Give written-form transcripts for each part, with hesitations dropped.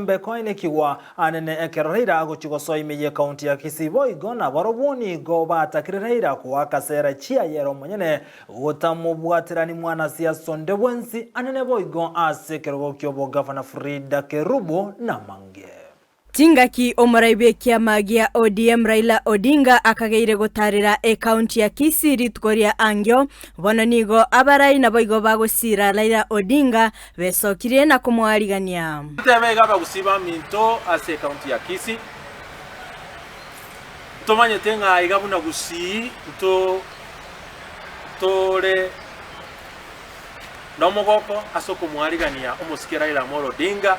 omorembe koenekigwa anene ekero Raila agochia gosoa ime y'ekaunti ya Kisii boigo nabarobwo nigo batakire Raila koaka sera chiaye ere omonyene gotamobwaterani mwanasiasa onde bwensi anene boigo ase ekerogo ki'obogavana Frida Kerubo namange. Chingaki omorai bw'ekiama gia ODM Raila Odinga akageire gotarera ekaunti ya Kisii rituko ria angio, bono nigo abarai naboigo bagosiira Raila Odinga besokirie na komoarigania. Ntebe iga abagusii baminto ase ekaunti ya Kisii, ntomanyete ng'a iga buna Gusii nto tore Nomogoko ase okomoarigania omosike Raila Amolo Odinga,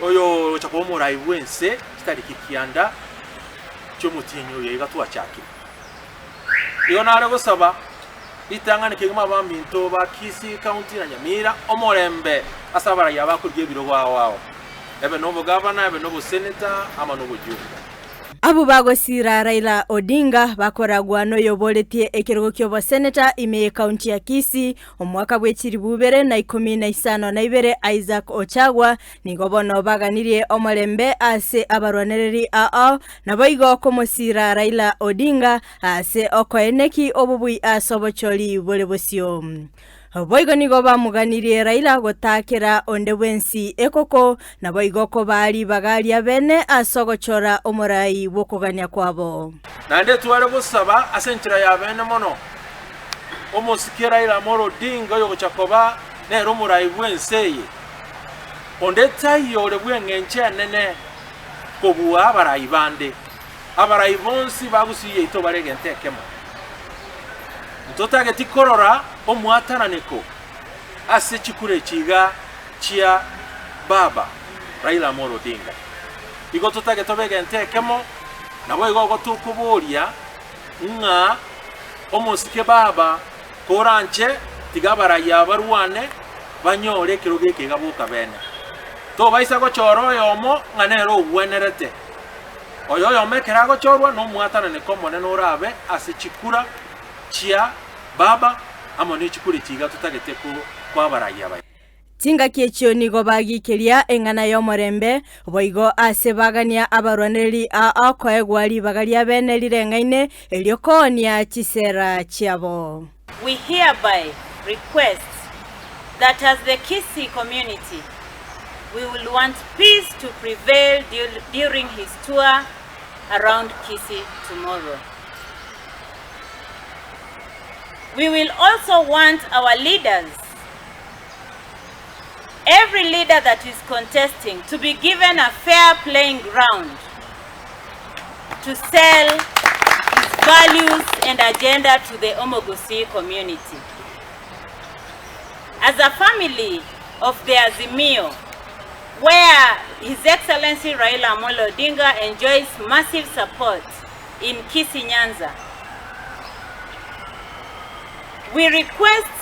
oyogocha koba omorai bw'ense chitariki kianda chi'omotienyi oyo iga twachakire. Igo nare gosaba ritang'ani kegima abaminto ba Kisii County na Nyamira omorembe ase abarai aba bakorigia ebirogo ao ao, ebe nobogavana, ebe noboseneta amo nobojumbe. Abwo bagosiira Raila Odinga bakoragwa noyoboretie ekerogo ki'oboseneta ime y'ekaunti ya Kisii omwaka bwe chilifu ibere na ikomi na isano na ibere Isaac Ochagwa nigo bono baganirie omorembe ase abarwanereri ao naboigo komosiira Raila Odinga ase okoeneki obobui ase obochori bore bosio. Boigo nigo bamoganirie Raila gotaakera onde bwensi ekoko, naboigo kobaa ribaga ria bene ase ogochora omorai bw'okogania kwabo. Naende tware gosaba ase enchera ya bene mono omosike Raila Amolo Odinga oyogocha koba nere omorai bw'ense eye. Onde taiyo ore bw'eng'encho enene kobua abarai bande. Abarai bonsi ba Gusii yaito bare egento ekemo. Ntotageti korora omwatananeko ase chikura echi iga chia baba Raila Amolo Odinga. Igo totagete tobe egento ekemo, naboigo igo tokoboria ng'a omosike baba koranche tiga abarai aba barwane banyore ekerogo eke iga boka bene. Tobaisa gochora oyomo ng'a nere ogwenerete. Oyo oyomo ekero agochorwa nomwatananeko omonene orabe ase chikura chia baba amo ne chikura echi iga totagete koabaragia abaye. Chingaki echio nigo bagiikeria eng'ana y'omorembe, boigo ase bagania abarwanereri aa koegwa ribaga ria bene rireng'aine, erio koonia chisera chiabo. We hereby request that as the Kisii community we will want peace to prevail during his tour around Kisii tomorrow. We will also want our leaders, every leader that is contesting, to be given a fair playing ground to sell his values and agenda to the Omogusii community. As a family of the Azimio, where His Excellency Raila Amolo Odinga enjoys massive support in Kisii Nyanza, we request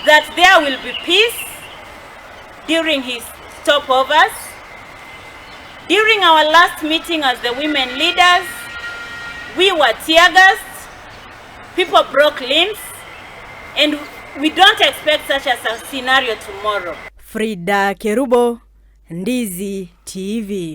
that there will be peace during his stopovers. During our last meeting as the women leaders, we were tear gassed, people broke limbs, and we don't expect such a scenario tomorrow. Frida Kerubo, Ndizi TV.